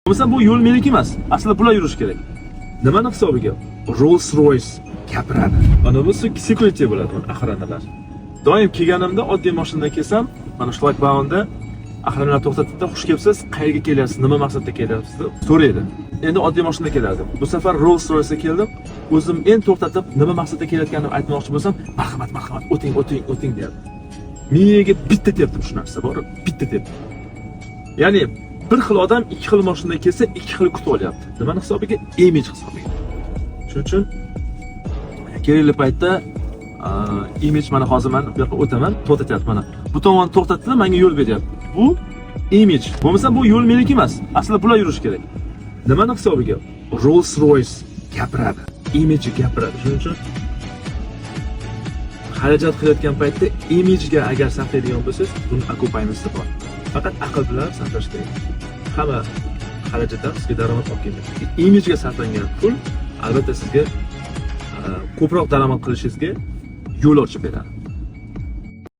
Bo'lmasa bu yo'l meniki emas. Aslida bular yurishi kerak. Nimani hisobiga? Rolls Royce gapiradi. Mana bu security bo'ladi, mana охрана lar. Doim kelganimda oddiy mashinada kelsam, mana shlagbaumda охрана lar to'xtatibdi, "Xush kelibsiz, qayerga kelyapsiz, nima maqsadda kelyapsiz?" deb so'raydi. Endi oddiy mashinada kelardim. Bu safar Rolls Royce'da keldim. O'zim endi to'xtatib, nima maqsadda kelayotganimni aytmoqchi bo'lsam, "Marhamat, marhamat, o'ting, o'ting, o'ting", deyapti. Miyaga bitta tepdim shu narsa, bor, bitta tepdim. Ya'ni bir xil odam ikki xil mashinada kelsa, ikki xil kutib olyapti. Nimani hisobiga? Imij hisobiga. Shuning uchun kerakli paytda imij. Mana hozir man bu yoqqa o'taman, to'xtatyapti mana. Bu tomon to'xtatdi, menga yo'l beryapti. Bu imij. Bo'lmasa bu yo'l meniki emas. Aslida bular yurishi kerak. Nimani hisobiga? Rolls Royce gapiradi. Imiji gapiradi. Shuning uchun xarajat qilayotgan paytda imijga agar sarflaydigan bo'lsangiz, buni окупаемость bor. Faqat aql bilan sarflash kerak. Hamma xarajatlar sizga daromad olib kelmaydi. Imijga sarflangan pul albatta sizga ko'proq daromad qilishingizga yo'l ochib beradi.